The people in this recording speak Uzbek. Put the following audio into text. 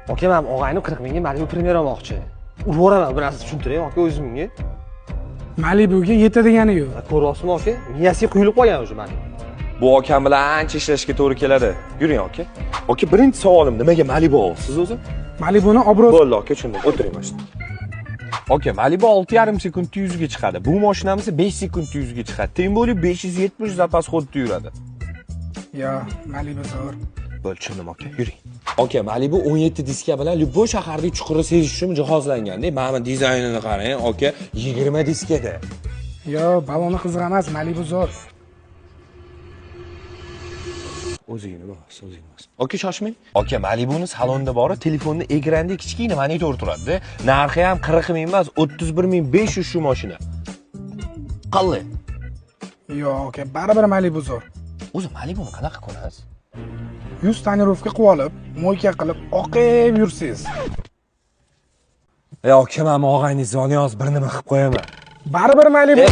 Aka, men og'aynim 40 mingga Malibu Premier olmoqchi. Urib yuboraman, bir narsa tushuntiring aka o'zimga. Malibuga yetadigani yo'q. Ko'ryapsizmi aka? Miyasiga quyilib qolgan уже Malibu. Bu akam bilan ancha ishlashga to'g'ri keladi. Yuring aka. Aka, birinchi savolim nimaga Malibu olsiz o'zi? Malibuni obro'si Bo'ldi aka, tushundim. O'tiring mana shu. Aka, Malibu 6,5 sekundda 100 ga chiqadi. Bu mashinamiz 5 sekundda 100 ga chiqadi. Тем более 570 запас ход da yuradi. Yo, Malibu zo'r. Bo'ldi, tushundim aka, yuring. Aka, Malibu 17 diska bilan любой shahardagi chuqurni sezish uchun jihozlanganda. Mana bu dizaynini qarang, aka, 20 diskada. Yo, baloni qiziq emas, Malibu zo'r. O'zingni bos, o'zingni bos. Aka, shoshmang. Aka, Malibuni salonda bori telefonni ekranda kichkina monitor turadi. Narxi ham 40 ming emas, 31 500 shu mashina. Qalli. Yo, aka, baribir Malibu zo'r. O'zi Malibuni qanaqa ko'rasiz? 100 tonirovka qilib olib, moyka qilib, oqib yursangiz. Ey aka, men og'ayningizni hozir bir nima qilib qo'yaman. Baribir Malibu.